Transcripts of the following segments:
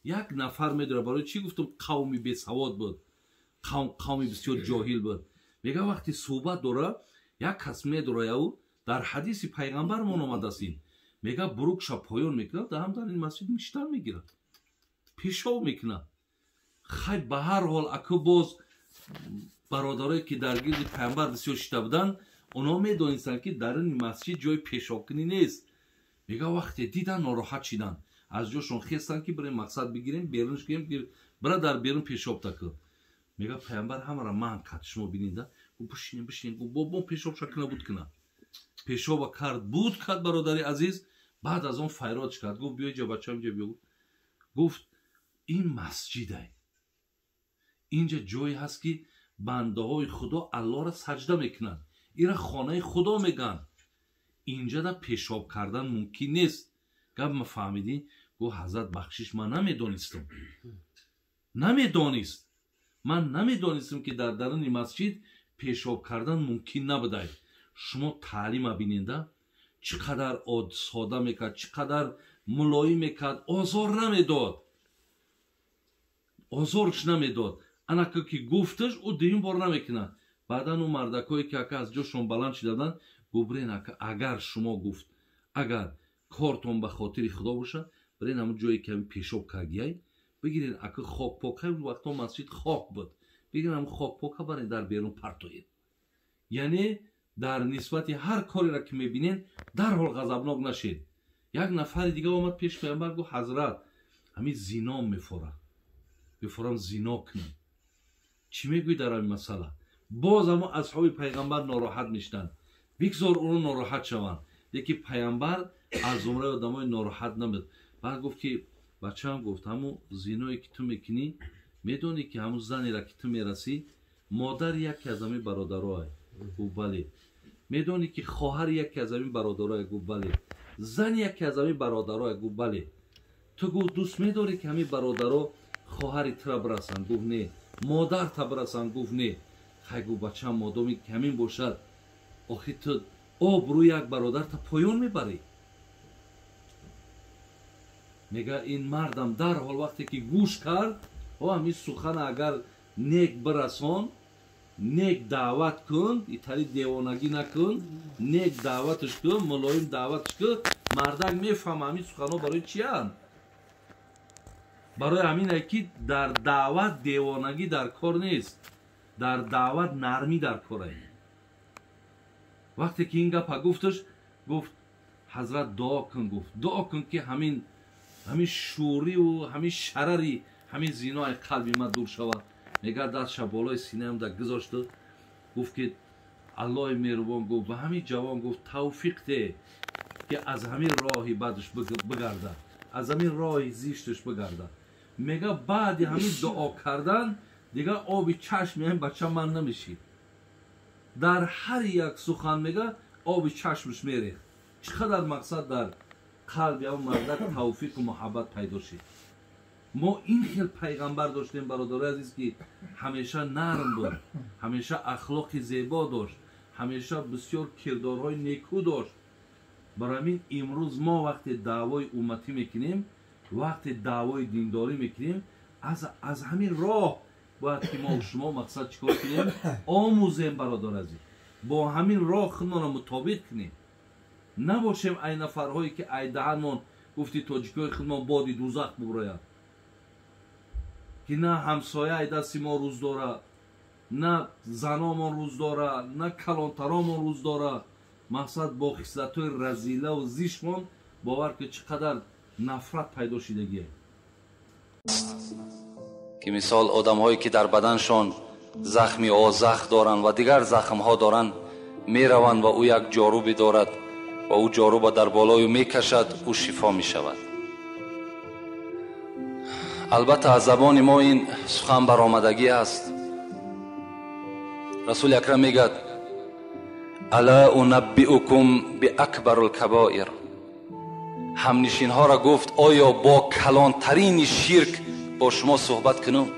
Як нафар медора, барои чӣ гуфтам қавми бесавод буд, қавми бисёр ҷоҳил буд. Мега вақти суҳбат дора, як кас медораяв, дар ҳадиси пайғамбармон омадааст ин. Мега бурукша поён мекунад, дар ҳам дар ин масҷид миштан мегирад, пешоб мекунад. Хай, ба ҳар ҳол аку боз бародарое ки дар гирди пайғамбар бисёр шита буданд, онҳо медонистанд, ки дар ин масҷид ҷои пешобкунӣ нест. Мега вақте дидан, нороҳат шиданд, аз ҷошон хестанд, ки бирем мақсад бигирем, берунш гирем, бира дар берун пешоб такун. Мега пайғамбар ҳамаро манъ кард. Шумо бинеда, гуфт бишинем, бишинем, гуфт бобом пешобша куна буд куна. Пешоба кард, буд кард, бародари азиз. Баъд аз он файродш кард, гуфт биё инҷа, бачаам, инҷа биё. Гуфт ин масҷидай, инҷа ҷое ҳаст, ки бандаҳои Худо Аллоҳро саҷда мекунанд, ира хонаи Худо мегӯянд, инҷада пешоб кардан мумкин нест. Гап ма фаҳмидӣ? Гуфт ҳазрат, бахшиш, ман намедонистам, намедонист, ман намедонистам, ки дар даруни масҷид пешоб кардан мумкин набудай. Шумо таълима биненда, чӣ қадар сода мекард, чӣ қадар мулоим мекард, озор намедод, озорш намедод. Анака ки гуфташ, ӯ дуюм бор намекунад. Баъдан ӯ мардакое ки ака аз ҷошон баланд шидаданд, гуфт бирен ака, агар шумо, гуфт, агар кортон ба хотири Худо бошад, бирен ҳамун ҷое ки ҳамин пешоб кардияй, бигирен ака хок пока, вақто масҷид хок буд, бигирен ҳамун хок пока, барен дар берун партоед. Яъне дар нисбати ҳар кореро ки мебинен, дарҳол ғазабнок нашед. Як нафари дига омад пеш пайғамбар, гуфт ҳазрат, ҳамин зино мефорад, мефорам зино кунам, чӣ мегӯӣ дар ҳамин масъала? Боз ҳамо асҳоби пайғамбар нороҳат мешуданд, бигзор ӯро нороҳат шаванд, лекин пайғамбар аз зумраи одамои нороҳат набуд. Баъд гуфт ки бачаам, гуфт, ҳамун зиное ки ту мекунӣ, медонӣ ки ҳамун занеро ки ту мерасӣ, модари яке аз ҳамин бародароа? Гуфт бале. Медонӣ ки хоҳари яке аз ҳамин бародароа? Гуфт бале. Зани яке аз ҳамин бародароа? Гуфт бале. Ту, гуфт, дӯст медорӣ, ки ҳамин бародаро хоҳари тура бирасанд? Гуфт не. Модарта бирасанд? Гуфт не. Хай, гуфт, бачаам, модоме ки ҳамин бошад, охи ту обрӯи як бародарта поён мебарӣ. Мега ин мардам дарҳол вақте ки гӯш кард, о ҳамин сухана агар нек бирасон, нек даъват кун, итари девонагӣ накун, нек даъваташ кун, мулоим даъваташ кун, мардак мефаҳма ҳамин суханҳо барои чиянд. Барои ҳамине ки дар даъват девонагӣ дар кор нест, дар даъват нармӣ дар корае. Вақте ки ин гапа гуфташ, гуфт ҳазрат, дуо кун, гуфт дуо кун, ки ҳамин шӯриву ҳамин шарари ҳамин зинои қалби ман дур шавад. Мега дастша болои синаам да гузошту гуфт ки Аллоҳи меҳрубон, гуфт, ба ҳамин ҷавон, гуфт, тавфиқ де, ки аз ҳамин роҳи бадаш бигардад, аз ҳамин роҳи зишташ бигардад. Мега баъди ҳамин дуо кардан дигар оби чашми ҳамин бача ман намешид. Дар ҳар як сухан мега оби чашмаш мерехт. Чӣ қадар мақсад дар қалби ҳамон мардак тавфиқу муҳаббат пайдо шид. Мо ин хел пайғамбар доштем, бародарои азиз, ки ҳамеша нарм буд, ҳамеша ахлоқи зебо дошт, ҳамеша бисёр кирдорҳои некӯ дошт. Барои ҳамин имрӯз мо вақте даъвои умматӣ мекунем, вақте даъвои диндорӣ мекунем, аз ҳамин роҳ бояд ки мо шумо мақсад чӣ кор кунем? Омӯзем, бародари азиз, бо ҳамин роҳ худмонро мутобиқ кунем. Набошем ай нафарҳое ки ай даҳанмон, гуфти тоҷикои худмон, боди дузах буброяд, ки на ҳамсоя ай дасти мо рӯз дора, на заномон рӯз дора, на калонтаромон рӯз дора. Мақсад бо хислатҳои разилаву зиштмон, бовар ки чӣ қадар нафрат пайдо шидагие. Ки мисол одамҳое ки дар баданшон захми озах доранд ва дигар захмҳо доранд, мераванд ва ӯ як ҷорубе дорад ва ӯ ҷоруба дар болою мекашад, ӯ шифо мешавад. Албатта, аз забони мо ин сухан баромадагӣ аст. Расули акрам мегӯяд: ала унаббиукум биакбару лкабоир. Ҳамнишинҳоро гуфт: оё бо калонтарини ширк бо шумо суҳбат кунум?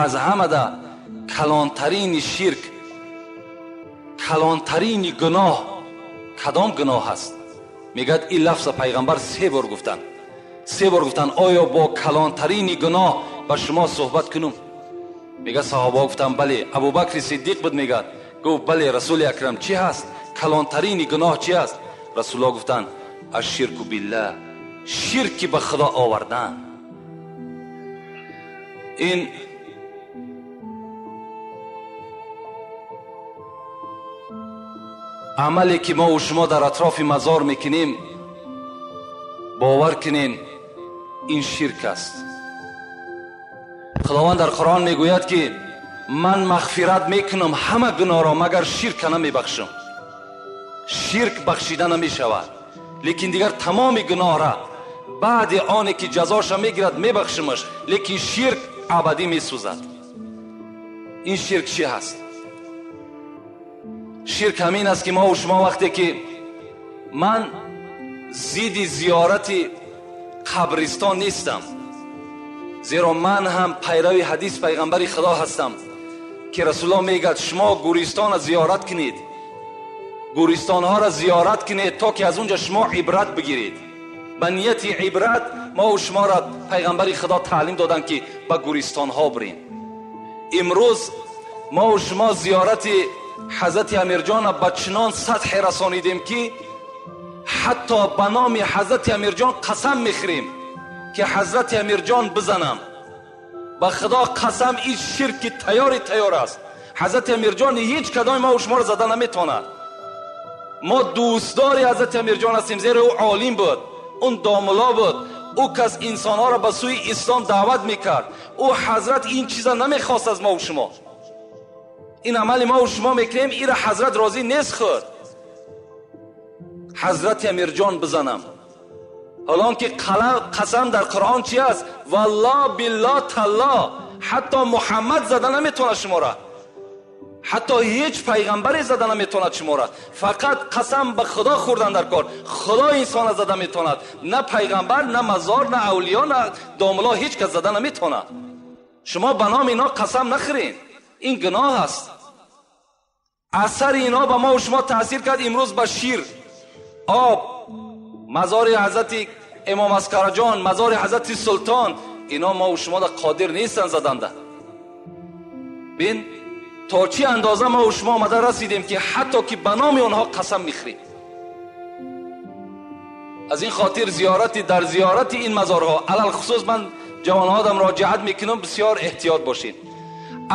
Аз ҳамада калонтарини ширк, калонтарини гуноҳ кадом гуноҳ аст? Мегӯяд ин лафза пайғамбар се бор гуфтанд. Се бор гуфтанд оё бо калонтарини гуноҳ ба шумо суҳбат кунум? Мегӯяд саҳобаҳо гуфтанд бале. Абубакри Сиддиқ буд, мегӯяд. Гуфт бале расули акрам, чӣ ҳаст? Калонтарини гуноҳ чӣ аст? Расулуллоҳ гуфтанд ашширку биллаҳ, ширки ба худо овардан. Ин амале ки мо шумо дар атрофи мазор мекунем, бовар кунен ин ширк аст. Худованд дар Қуръон мегӯяд ки ман мағфират мекунам ҳама гуноҳро, магар ширка намебахшам. Ширк бахшида намешавад, лекин дигар тамоми гуноҳра баъди оне ки ҷазоша мегирад мебахшимаш, лекин ширк абадӣ месӯзад. Ин ширк чӣ ҳаст? Ширк ҳамин аст ки мо шумо вақте ки ман зидди зиёрати қабристон нестам, зеро ман ҳам пайрави ҳадис пайғамбари худо ҳастам ки расулуллоҳ мегӯяд шумо гӯристонро зиёрат кунед, гӯристонҳоро зиёрат кунед то ки аз унҷа шумо ибрат бигиред. Ба нияти ибрат мо шуморо пайғамбари худо таълим доданд ки ба гӯристонҳо бирем. Имрӯз мо шумо зиёрати ҳазрати Амирҷонро ба чунон сатҳе расонидем ки ҳатто ба номи ҳазрати Амирҷон қасам мехӯрем ки ҳазрати Амирҷон бизанам. Ба худо қасам, ин ширки тайёри тайёр аст. Ҳазрати Амирҷон ҳеҷ кадоми мо шуморо зада наметавонад. Мо дӯстдори ҳазрати Амирҷон ҳастем, зеро ӯ олим буд, он домулло буд, ӯ кас инсонҳоро ба сӯи ислом даъват мекард. Ӯ ҳазрат ин чиза намехост аз мо шумо. Ин амали мо шумо мекунем, ира ҳазрат розӣ нест худ. Ҳазрати Амирҷон бизанам. ҳолон ки қасам дар Қуръон чи аст? Валлоҳ биллоҳ таллоҳ. Ҳатто Муҳаммад зада наметавонад шуморо, ҳатто ҳеҷ пайғамбаре зада наметавонад шуморо. Фақат қасам ба худо хӯрдан дар кор. Худо инсона зада метавонад, на пайғамбар, на мазор, на авлиё, на домулло, ҳеҷ кас зада наметавонад. Шумо ба номи ино қасам нахӯред, ин гуноҳ аст. Асари ино ба мо шумо таъсир кард. Имрӯз ба шир, об, мазори ҳазрати имом Аскарҷон, мазори ҳазрати Султон, ино мо шумо қодир нестанд заданда. Бин то чӣ андоза мо шумо омада расидем ки ҳатто ки ба номи онҳо қасам мехӯрем. Аз ин хотир зиёрати дар зиёрати ин мазорҳо алалхусус ман ҷавонҳода муроҷиат мекунам, бисёр эҳтиёт бошед.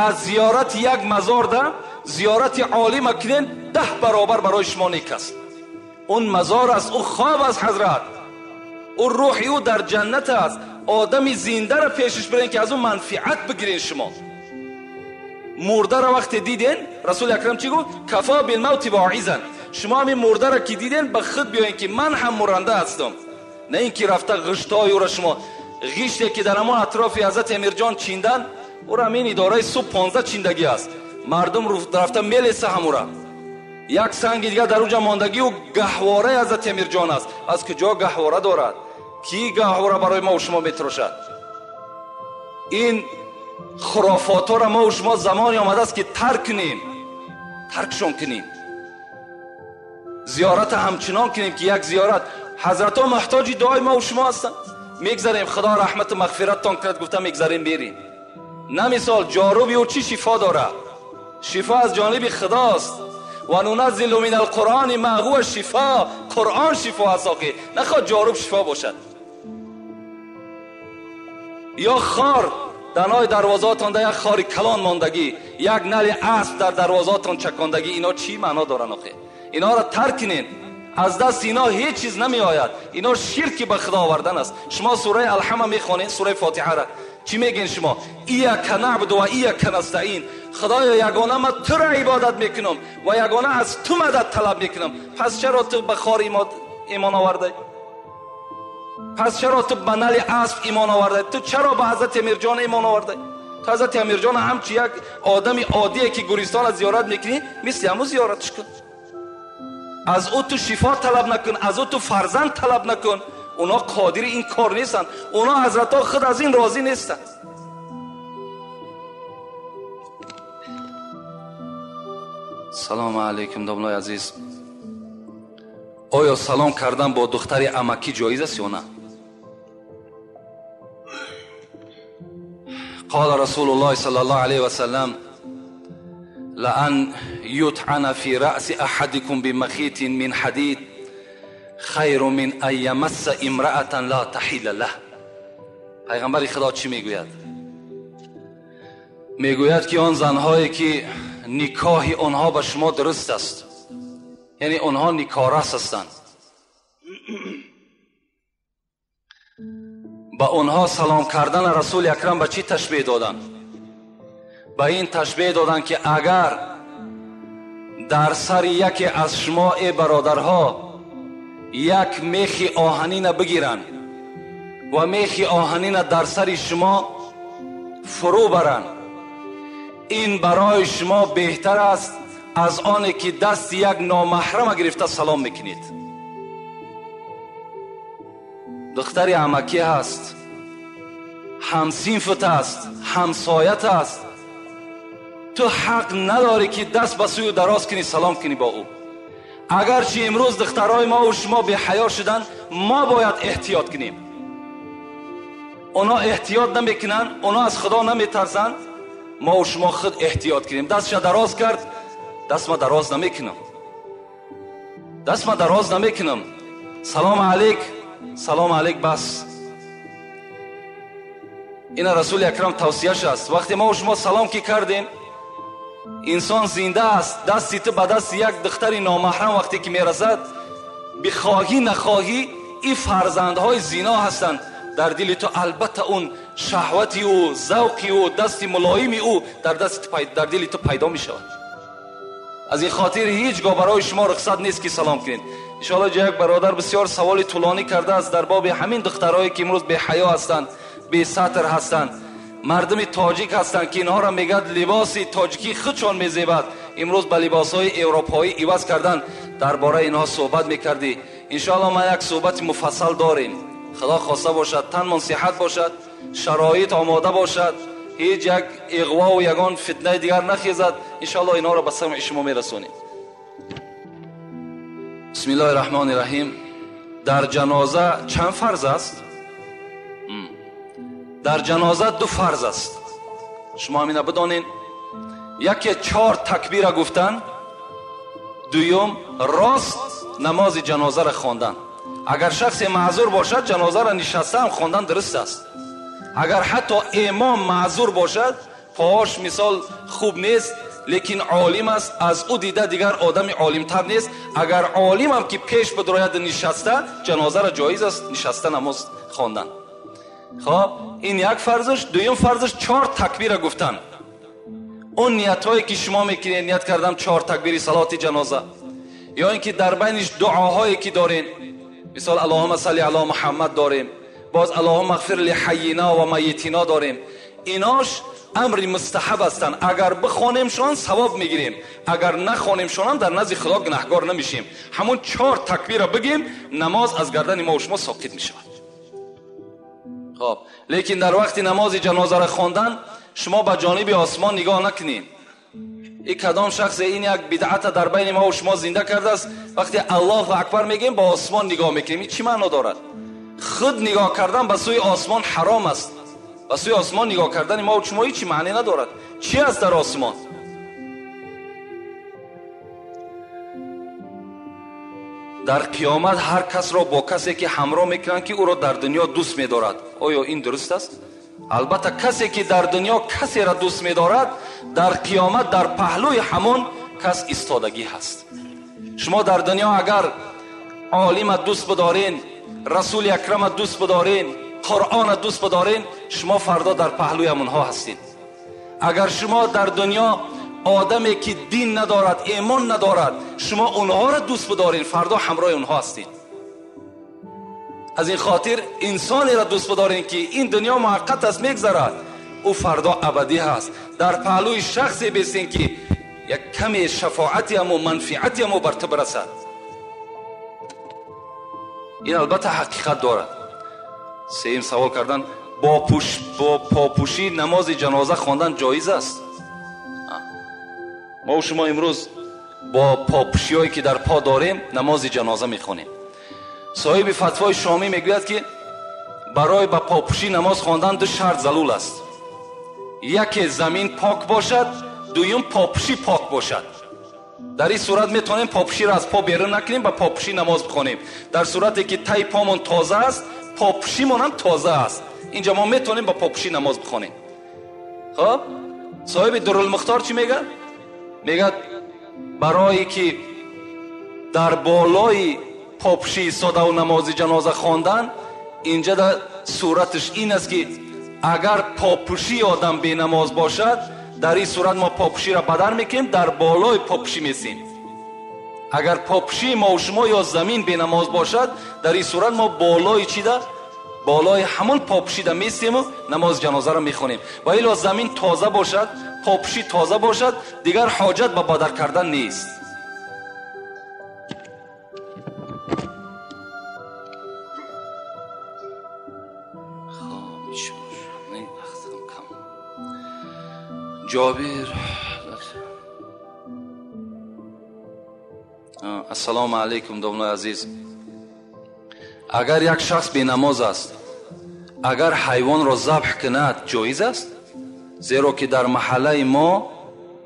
Аз зиёрати як мазорда зиёрати олима кунен 10 баробар барои шумо нек аст. Он мазор аст, ӯ хоб аст ҳазрат, ӯ рӯҳи ӯ дар ҷаннат аст. Одами зиндаро пешиш бирен ки аз ӯ манфиат бигирен. Шумо мурдаро вақте диден, расули акрам чӣ гуфт? Кафо билмавти воизан. Шумо ҳамин мурдаро ки диден ба худ биёен ки ман ҳам муранда ҳастам, на ин ки рафта ғиштҳои ӯро шумо ғиште ки дар ҳамон атрофи ҳазрати Амирҷон чиндан, ӯро ҳамин идораи суб 15 чиндагӣ аст. Мардум рафта мелеса ҳамура. Як санги дигар дар уҷа мондагӣ ӯ гаҳвораи ҳазрати Амирҷон аст. Аз куҷо гаҳвора дорад? Ки гаҳвора барои мо шумо метарошад? Ин хурофотҳоро мо шумо замоне омадааст ки тарк кунем, таркшон кунем, зиёрата ҳамчунон кунем ки як зиёрат. Ҳазратҳо муҳтоҷи дуои мо шумо ҳастанд. Мегзарем, худо раҳмату мағфираттон кунад гуфта мегзарем, мерем. На мисол ҷоруби ӯ чӣ шифо дорад? Шифо аз ҷониби худост. Ва нуназзилу мин алқуръони ма ҳува шифо. Қуръон шифо аст, охи нахоҳ ҷоруб шифо бошад. Ё хор данои дарвозаотон да як хори калон мондагӣ, як нали асп дар дарвозаотон чакондагӣ, ино чӣ маъно доранд охи? Иноро тарк кунед. Аз даст ино ҳеҷ чиз намеояд. Ино ширки ба худо овардан аст. Шумо сураи Алҳама мехонед, сураи Фотиҳара чӣ мегӯед шумо? Ияка наъбуду ва ияка настаин. Худоё, ягона ман туро ибодат мекунам ва ягона аз ту мадад талаб мекунам. Пас чаро ту ба хор имон овардай? Пас чаро ту ба нали асп имон овардай? Ту чаро ба ҳазрати Амирҷон имон овардай? Ту ҳазрати Амирҷон ҳамчун як одами оддие ки гӯристонро зиёрат мекунӣ, мисли ҳамун зиёратш кун. Аз ӯ ту шифо талаб накун, аз ӯ ту фарзанд талаб накун. Оно қодири ин кор нестанд. Оно ҳазратҳо худ аз ин розӣ нестанд. Салому алайкум домлои азиз. Оё салом кардан бо духтари амакӣ ҷоиз аст ё на? قال رسول الله صلى الله عليه وسلم لأن يطعن في رأس أحدكم بمخيط من حديد خير من أن يمس امرأة لا تحل له. پیغمبر خدا چی میگوید؟ میگوید که آن زنهایی که نکاح آنها به شما درست است، یعنی آنها نکارس هستند، ба онҳо салом кардан расули акрам ба чӣ ташбеҳ доданд? Ба ин ташбеҳ доданд ки агар дар сари яке аз шумо э бародарҳо як мехи оҳанина бигиранд ва мехи оҳанина дар сари шумо фурӯ баранд, ин барои шумо беҳтар аст аз оне ки дасти як номаҳрама гирифта салом мекунед. Духтари амакӣ ҳаст, ҳамсинфат аст, ҳамсоят аст, ту ҳақ надорӣ ки даст ба сӯи дароз кунӣ салом кунӣ бо ӯ. Агарчи имрӯз духтарои мо ва шумо беҳаё шуданд, мо бояд эҳтиёт кунем. Онҳо эҳтиёт намекунанд, онҳо аз худо наметарсанд, мо ва шумо худ эҳтиёт кунем. Дастша дароз кард, даст ма дароз намекунам, даст ма дароз намекунам. Салом алейк, салом алейк, бас. Ина расули акрам тавсияш аст. Вақте мо шумо салом ки кардем, инсон зинда аст, дасти ту ба дасти як духтари номаҳрам вақте ки мерасад, бихоҳӣ нахоҳӣ ин фарзандҳои зино ҳастанд, дар дили ту албатта он шаҳвати ӯ, завқи ӯ, дасти мулоими ӯ дар дили ту пайдо мешавад. Аз ин хотир ҳеҷ гоҳ барои шумо рухсат нест ки салом кунед. иншоалло ҷо як бародар бисёр саволи тӯлонӣ кардааст дар боби ҳамин духтарҳое ки имрӯз беҳаё ҳастанд, бесатр ҳастанд, мардуми тоҷик ҳастанд ки инҳоро мегӯяд либоси тоҷикӣ худшон мезебад, имрӯз ба либосҳои европоӣ иваз кардан. Дар бораи инҳо суҳбат мекардӣ. иншоалло ма як суҳбати муфассал дорем. Худо хоста бошад, танмон сиҳат бошад, шароит омода бошад, ҳеҷ як иғвову ягон фитнаи дигар нахезад, иншоалло инҳоро ба самъи шумо мерасонем. бисмиллоҳи раҳмони раҳим. Дар ҷаноза чанд фарз аст? Дар ҷаноза ду фарз аст. Шумо ҳамина бидонед. Яке 4 такбира гуфтан, дуюм рост намози ҷанозаро хондан. Агар шахсе маъзур бошад, ҷанозаро нишаста ҳам хондан дуруст аст. Агар ҳатто имом маъзур бошад, поаш мисол хуб нест, лекин олим аст, аз ӯ дида дигар одами олимтар нест. Агар олимам ки пеш бидрояд нишаста, ҷанозаро ҷоиз аст нишаста намоз хондан. Хоб, ин як фарзаш. Дуюм фарзаш 4 такбира гуфтан. Он ниятҳое ки шумо мекунед, ният кардам 4 такбири салоти ҷаноза, ё ин ки дар байниш дуоҳое ки дорем, мисол аллоҳумма салли ало муҳаммад дорем, боз аллоҳумма ғфир ли ҳаййина ва майитина дорем. Инош амри мустаҳаб ҳастанд. Агар бихонемшон савоб мегирем, агар нахонемшонам дар назди худо гунаҳгор намешем. Ҳамон 4 такбира бигем, намоз аз гардани мо ва шумо соқит мешавад. Хоб, лекин дар вақти намози ҷанозаро хондан шумо ба ҷониби осмон нигоҳ накунед. Ин кадом шахсе ин як бидъата дар байни мо ва шумо зинда кардааст. Вақте аллоҳу акбар мегӯем, ба осмон нигоҳ мекунем. Ин чӣ маъно дорад? Худ нигоҳ кардан ба сӯи осмон ҳаром аст. Ба сӯи осмон нигоҳ кардани мо ва шумо ҳеҷ маъне надорад. Чӣ аст дар осмон? Дар қиёмат ҳар касро бо касе ки ҳамроҳ мекунанд ки ӯро дар дунё дӯст медорад. Оё ин дуруст аст? Албатта касе ки дар дунё касеро дӯст медорад, дар қиёмат дар паҳлӯи ҳамон кас истодагӣ ҳаст. Шумо дар дунё агар олима дӯст бидорен, расули акрама дӯст бидорен, қуръона дӯст бидорен, шумо фардо дар паҳлӯи ҳамонҳо ҳастед. Агар шумо дар дунё одаме ки дин надорад, имон надорад, шумо онҳоро дӯст бидоред, фардо ҳамроҳи онҳо ҳастед. Аз ин хотир инсонеро дӯст бидоред ки ин дунё муваққат аст, мегзарад, ӯ фардо абадӣ ҳаст. Дар паҳлӯи шахсе бестен ки як каме шафоати ҳамо, манфиати ҳамо бар ту бирасад. Ин албатта ҳақиқат дорад. Сеюм савол кардан: бо попӯшӣ намози ҷаноза хондан ҷоиз аст? Мо шумо имрӯз Бо попӯшиҳое ки дар по дорем намози ҷаноза мехонем. Соҳиби фатвои шомӣ мегӯяд, ки барои ба попӯшӣ намоз хондан ду шарт залул аст. Яке замин пок бошад, дуюм попӯшӣ пок бошад. Дар ин сурат метавонем попӯширо аз по берун накунем, ба попӯшӣ намоз бихонем. Дар сурате ки таи помон тоза аст, попӯшимон ҳам тоза аст, инҷа мо метавонем ба попӯшӣ намоз бихонем. Хоб, соҳиби Дурулмухтор чӣ мегӯяд? Мегӯяд барое ки дар болои попӯшӣ истодаву намози ҷаноза хондан, инҷа дар сураташ ин аст, ки агар попӯшии одам бенамоз бошад, дар ин сурат мо попӯширо бадар мекунем, дар болои попӯшӣ месем. Агар попӯшии мо шумо ё замин бенамоз бошад, дар ин сурат мо болои чида? Болои ҳамон попӯшида месему намози ҷанозаро мехонем. Ва ило замин тоза бошад, попӯшӣ тоза бошад, дигар ҳоҷат ба бадар кардан нест. Ҷобир, ассалому алайкум, домлои азиз. Агар як шахс бенамоз аст, агар ҳайвонро забҳ кунад, ҷоиз аст? Зеро ки дар маҳаллаи мо,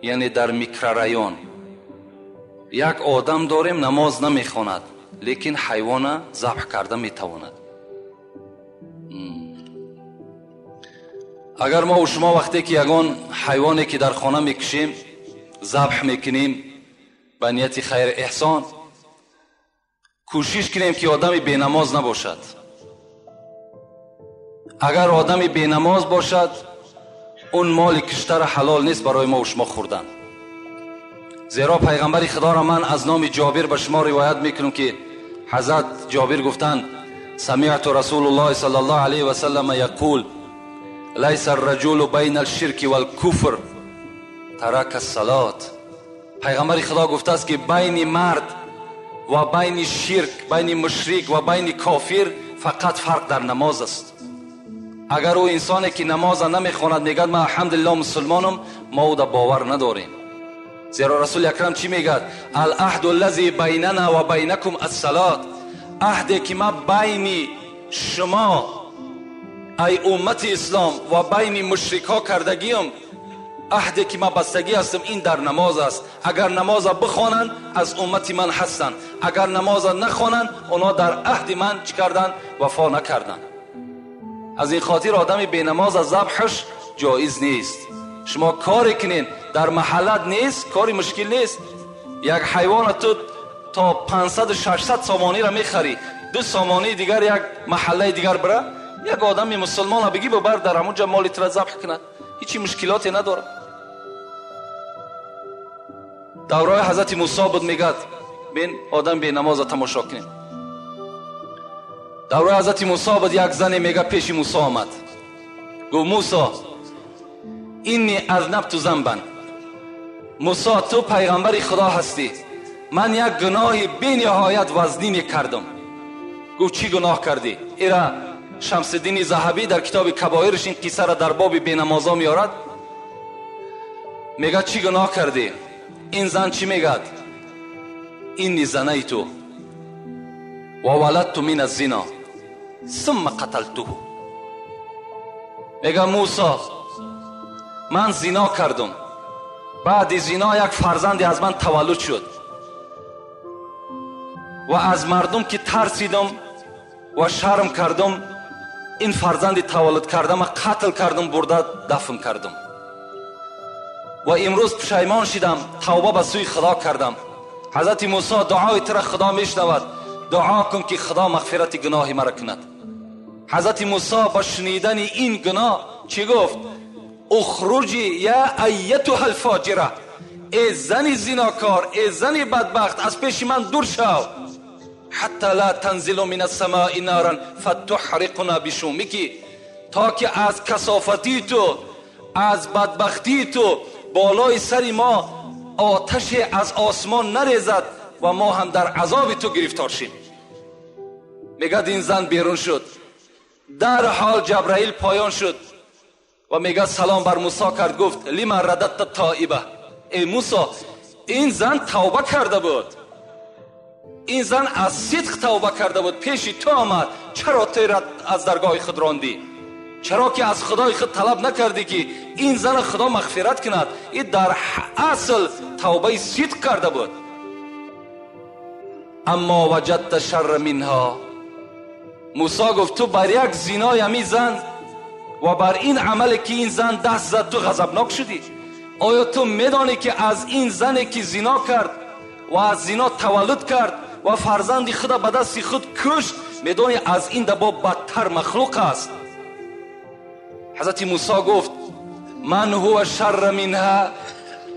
яъне дар микрорайон, як одам дорем, намоз намехонад, лекин ҳайвона забҳ карда метавонад. Агар мо шумо вақте ки ягон ҳайвоне ки дар хона мекушем, забҳ мекунем ба нияти хайр эҳсон, кӯшиш кунем ки одами бенамоз набошад. Агар одами бенамоз бошад, он моли киштара ҳалол нест барои мо шумо хӯрдан. Зеро пайғамбари худоро ман аз номи Ҷобир ба шумо ривоят мекунам, ки ҳазрат Ҷобир гуфтанд: самиъту расулуллоҳи саллаллоҳу алайҳи васаллама яқул лайса арраҷулу байна алширки валкуфр тарака ассалот. Пайғамбари худо гуфтааст, ки байни мард ва байни ширк, байни мушрик ва байни кофир фақат фарқ дар намоз аст. Агар ӯ инсоне ки намоза намехонад мегӯяд ман алҳамдулиллоҳ мусулмонам, мо ӯ да бовар надорем. Зеро расули акрам чӣ мегӯяд? Алаҳду аллази байнана ва байнакум ассалот. Аҳде ки ман байни шумо ай уммати ислом ва байни мушрикҳо кардагиам, аҳде ки ман бастагӣ ҳастам, ин дар намоз аст. Агар намоза бихонанд, аз уммати ман ҳастанд. Агар намоза нахонанд, онҳо дар аҳди ман чӣ карданд? Вафо накарданд. Аз ин хотир одами бенамоз аз забҳаш ҷоиз нест. Шумо коре кунед, дар маҳаллат нест, кори мушкил нест. Як ҳайвона ту то 500-600 сомониро мехарӣ, 2 сомонии дигар як маҳаллаи дигар бира, як одами мусулмонро бигӣ бибар дар ҳамон ҷо моли тура забҳ кунад, ҳечи мушкилоте надорад. Давраи ҳазрати Мусо буд, мегӯяд бин одам бенамоза тамошо кунем. Давраи ҳазрати Мусо буд, як зане мега пеши Мусо омад, гуфт: Мусо, инни азнабту занбан. Мусо, ту пайғамбари худо ҳастӣ, ман як гуноҳи бениҳоят вазнине кардам. Гуфт: чӣ гуноҳ кардӣ? Ира Шамсиддини Заҳабӣ дар китоби Кабоирш ин қиссаро дар боби бенамозо меорад. Мегӯяд: чӣ гуноҳ кардӣ? Ин зан чӣ мегӯяд? Инни занайту ва валадту мин аззино сумма қаталтуҳу. Мегӯяд: Мусо, ман зино кардам, баъди зино як фарзанде аз ман таваллуд шуд ва аз мардум ки тарсидам ва шарм кардам, ин фарзанди таваллуд кардама қатл кардам, бурда дафн кардам ва имрӯз пушаймон шидам, тавба ба сӯи худо кардам. Ҳазрати Мусо, дуои тура худо мешунавад, дуо кун ки худо мағфирати гуноҳи маро кунад. Ҳазрати Мусо ба шунидани ин гуноҳ чӣ гуфт? Ухруҷи я айятуҳа алфоҷира, эй зани зинокор, эй зани бадбахт, аз пеши ман дур шав. Ҳатта ла танзилу мин ассамои наран фатуҳриқуна бишумики, то ки аз касофатии ту, аз бадбахтии ту болои сари мо оташе аз осмон нарезад ва мо ҳам дар азоби ту гирифтор шем. Мегӯяд ин зан берун шуд. Дарҳол Ҷабраил поён шуд ва мегӯяд салом бар Мусо кард, гуфт: лима радатта тоиба, эй Мусо, ин зан тавба карда буд, ин зан аз сидқ тавба карда буд, пеши ту омад, чаро ту аз даргоҳи худ рондӣ? Чаро ки аз худои худ талаб накардӣ ки ин зан худо мағфират кунад? Ин дар асл тавбаи сидқ карда буд. Аммо ваҷадта шарра минҳо, Мусо гуфт ту бар як зинои ҳамин зан ва бар ин амале ки ин зан даст зад ту ғазабнок шудӣ. Оё ту медонӣ ки аз ин зане ки зино кард ва аз зино таваллуд кард ва фарзанди худа ба дасти худ кушт, медонӣ аз ин дабо бадтар махлуқ аст? Ҳазрати Мусо гуфт ман ҳува шарра минҳа.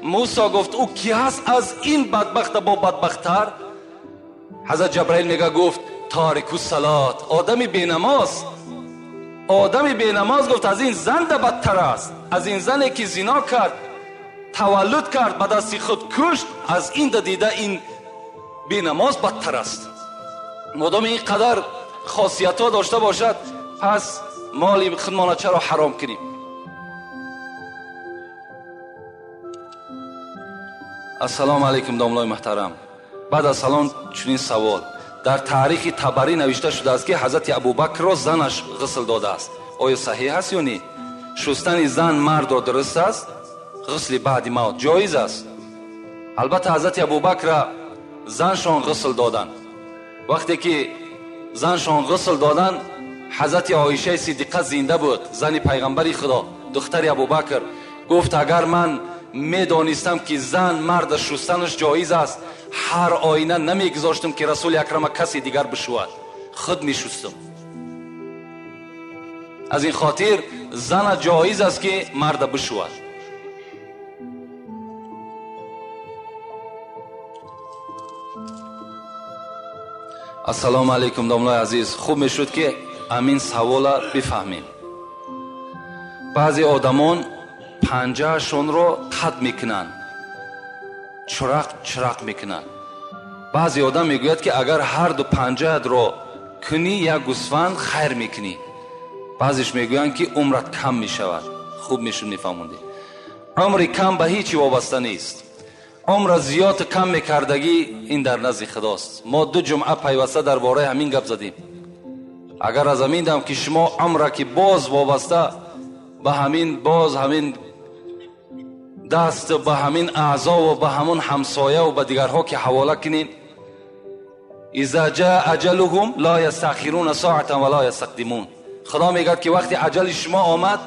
Мусо гуфт ӯ ки ҳаст аз ин бадбахт дабо бадбахттар? Ҳазрат Ҷабраил мега гуфт тарику салот, одами бенамоз. Одами бенамоз гуфт аз ин зан да бадтар аст, аз ин зане ки зино кард, таваллуд кард, ба дасти худ кушт, аз ин да дида ин бенамоз бадтар аст. Модоми ин қадар хосиятҳо дошта бошад, пас моли худмона чаро ҳаром кунем? Ассалому алайкум домлои муҳтарам. Баъд аз салом чунин савол: дар таърихи Табарӣ навишта шудааст ки ҳазрати Абубакрро занаш ғусл додааст. Оё саҳеҳ аст ё не? Шустани зан мардро дуруст аст? Ғусли баъди мавт ҷоиз аст? Албатта ҳазрати Абубакрро заншон ғусл доданд. Вақте ки заншон ғусл доданд, ҳазрати Оишаи Сиддиқа зинда буд, зани пайғамбари Худо, духтари Абубакр. Гуфт агар ман медонистам ки зан марда шустанаш ҷоиз аст, ҳар оина намегузоштам ки Расули Акрама касе дигар бишӯяд, худ мешустам. Аз ин хотир зана ҷоиз аст ки марда бишӯяд. Ассалому алайкум домлои азиз. Хуб мешуд ки амин савола бифаҳмем. Баъзе одамон панҷаашонро қат мекунанд, чирақ чирақ мекунанд. Баъзе одам мегӯяд ки агар ҳар ду панҷаатро кунӣ як гӯсфанд хайр мекунӣ. Баъзеш мегӯянд ки умрат кам мешавад. Хуб мешуд мефаҳмондӣ. Умри кам ба ҳеҷ вобаста нест. Умра зиёд кам мекардагӣ ин дар назди Худост. Мо ду ҷумъа пайваста дар бораи ҳамин гап задем. Агар аз ҳамин дам ки шумо умра ки боз вобаста ба ҳамин, боз ҳамин даст, ба ҳамин аъзо ва ба ҳамон ҳамсоя ва ба дигарҳо ки ҳавола кунед, иза ҷаа аҷалуҳум ла ястаъхируна соатан ва ла ястақдимун. Худо мегӯяд ки вақте аҷали шумо омад,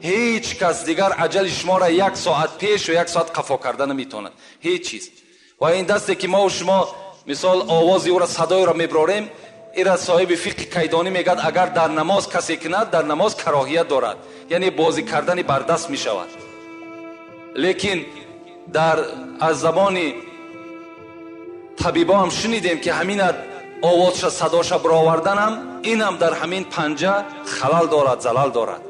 ҳеҷ кас дигар аҷали шуморо як соат пеш ва як соат қафо карда наметавонад. Ҳеҷ чиз. Ва ин дасте ки мо шумо мисол овози ӯро, садои ӯро мебарорем, ира соҳиби фиқҳи кайдонӣ мегӯяд агар дар намоз касе кунад, дар намоз кароҳият дорад, яъне бозӣ кардани бардаст мешавад. Лекин дар аз забони табибо ҳам шунидем ки ҳамин овозша, садоша бароварданам, инам дар ҳамин панҷа халал дорад, залал дорад.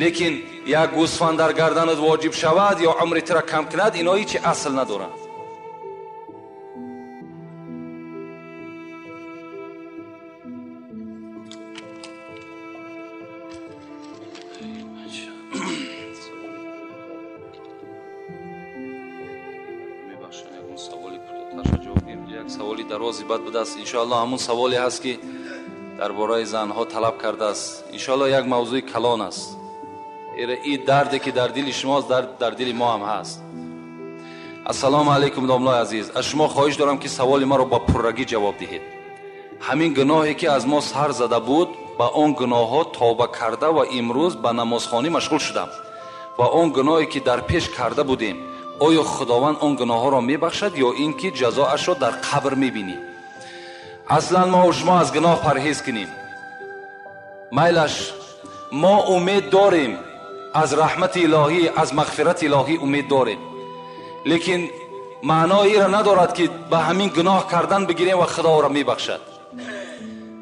Лекин як гӯсфанд дар гарданат воҷиб шавад ё умри тура кам кунад, ино ҳеҷ асл надоранд. Саволи дарози бад будааст. Иншоалло ҳамун саволе ҳаст ки дар бораи занҳо талаб кардааст. Иншоалло як мавзӯи калон аст. Ин дарде ки дар дили шумост, дар дили мо ҳам ҳаст. Ассалому алайкум домлои азиз. Аз шумо хоҳиш дорам ки саволи маро ба пуррагӣ ҷавоб диҳед. Ҳамин гуноҳе ки аз мо сар зада буд, ба он гуноҳҳо тавба карда ва имрӯз ба намозхонӣ машғул шудам ва он гуноҳе ки дар пеш карда будем, оё Худованд он гуноҳҳоро мебахшад ё ин ки ҷазоашро дар қабр мебинӣ? Аслан мо шумо аз гуноҳ парҳез кунем. Майлаш, мо умед дорем аз раҳмати илоҳӣ, аз мағфирати илоҳӣ умед дорем, лекин маънои инро надорад ки ба ҳамин гуноҳ кардан бигирем ва Худо ӯро мебахшад.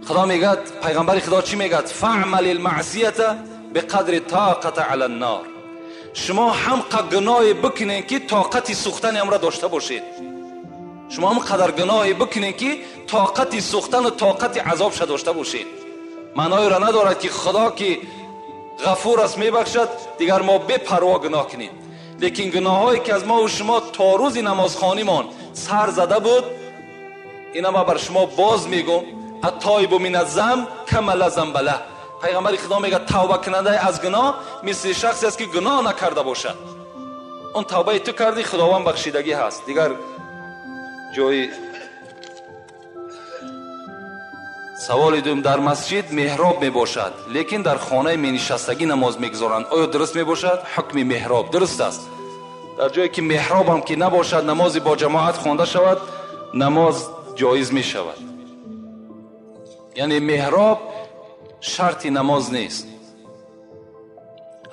Худо мегӯяд, пайғамбари Худо чӣ мегӯяд? фаъмал алмаъсията биқадри тоқата ала ннор. Шумо ҳам қадр гуноҳе бикунед ки тоқати сӯхтани ҳамро дошта бошед. Шумо ҳам қадар гуноҳе бикунед ки тоқати сӯхтану тоқати азобша дошта бошед. Маъноеро надорад ки Худо ки ғафур аст, мебахшад, дигар мо бепарво гуноҳ кунем. Лекин гуноҳҳое ки аз мо ва шумо то рӯзи намозхонимон сар зада буд, ина ман бар шумо боз мегӯм, аттоибу мин аззамб кама ла замба лаҳ. Пайғамбари Худо мегӯяд, тавба кунандаи аз гуноҳ мисли шахсе аст ки гуноҳ накарда бошад. Он тавбаи ту кардӣ, Худованд бахшидагӣ ҳаст. Дигар ҷои саволи дуюм: дар масҷид меҳроб мебошад, лекин дар хонаи менишастагӣ намоз мегузоранд, оё дуруст мебошад? Ҳукми меҳроб дуруст аст. Дар ҷое ки меҳробам ки набошад, намози бо ҷамоат хонда шавад, намоз ҷоиз мешавад. Яъне меҳроб шарти намоз нест.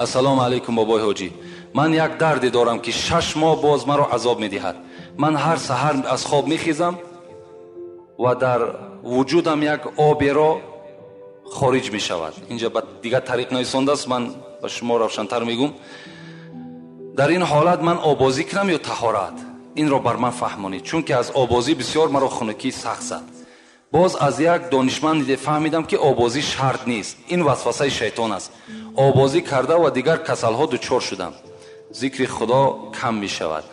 Ассалому алайкум бобои ҳоҷӣ, ман як дарде дорам ки 6 моҳ боз маро азоб медиҳад. Ман ҳар саҳар аз хоб мехезам ва дар вуҷудам як оберо хориҷ мешавад. Инҷа ба дигар тариқ нависондааст, ман ба шумо равшантар мегӯм. Дар ин ҳолат ман обозӣ кунам ё таҳорат? Инро бар ман фаҳмонед, чунки аз обозӣ бисёр маро хунукӣ сахт зад. Боз аз як донишманд фаҳмидам ки обозӣ шарт нест, ин васвасаи шайтон аст. Обозӣ карда ва дигар касалҳо дучор шудам. Зикри Худо кам мешавад.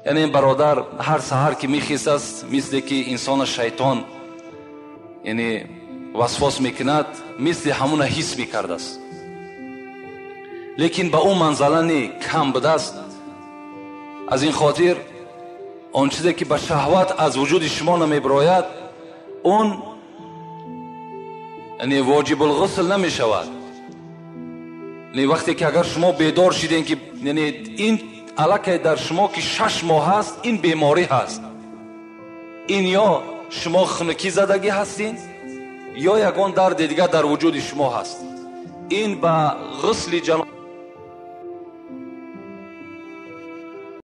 Яъне бародар ҳар саҳар ки мехезаст, мисле ки инсона шайтон яъне васвас мекунад, мисли ҳамуна ҳис мекардааст, лекин ба ӯ манзала не, кам будааст. Аз ин хотир он чизе ки ба шаҳват аз вуҷуди шумо намебирояд, он яъне воҷибулғусл намешавад. Яъне вақте ки агар шумо бедор шидем ки яъне ин аллакай дар шумо ки 6 моҳ ҳаст, ин беморӣ ҳаст, ин ё шумо хунукӣ задагӣ ҳастин, ё ягон дарди дигар дар вуҷуди шумо ҳаст. Ин ба ғусли ҷаноб